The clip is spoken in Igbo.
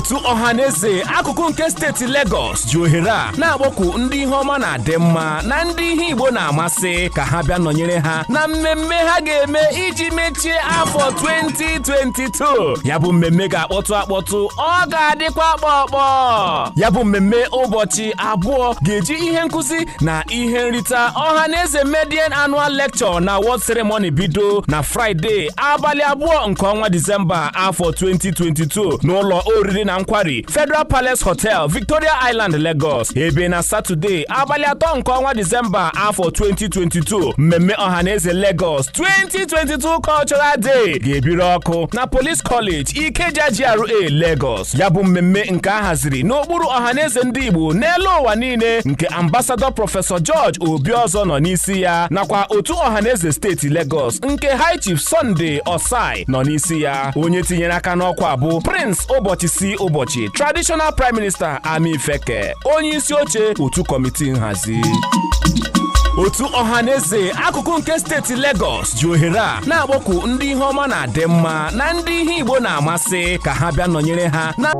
Otu Ọhaneze akụkụ nke steeti Legọs ji ohere a na-akpọku ndị ihe ọma na-adị mma na ndị ihe Igbo na-amasị ka ha bịa nọnyere ha na mmemme ha ga-eme iji mechie afọ 2022. Ya bụ mmemme ga-akpọtụ akpọtụ, ọ ga-adịkwa kpọkpọ. Ya bụ mmemme ụbọchị 2 ga-eji ihe nkụzi na ihe nrita Ọhaneze Maiden Annual Lecture na Award Ceremony bido na Fraịde, abalị 2 nke ọnwa Disemba, afọ 2022, n'ụlọ oriri na nkwari Federal Palace Hotel, Victoria Island, Lagos, ebe na Satọde, abalị 3 nke ọnwa Disemba, afọ 2022, mmemme Ọhaneze Lagos 2022 Cultural Day ga-ebiri ọkụ na Police College, Ikeja GRA, Lagos. Ya bụ mmemme nke a haziri n'okpuru Ọhaneze Ndị Igbo n'elu ụwa niile nke Ambassador Professor George Obiozor nọ n'isi ya, nakwa otu Ọhaneze steeti Lagos nke High Chief Sunday Osai nọ n'isi ya. Onye tinyere aka n'ọkwa bụ Prince Ụbọchị si Ụbọchị, Traditional Prime Minister Amifeke, onye isi oche otu kọmitii nhazi. Otu Ọhaneze akụkụ nke steeti Legọs ji ohere a na-akpọku ndị ihe ọma na-adị mma na ndị ihe Igbo na-amasị ka ha bịa nọnyere ha na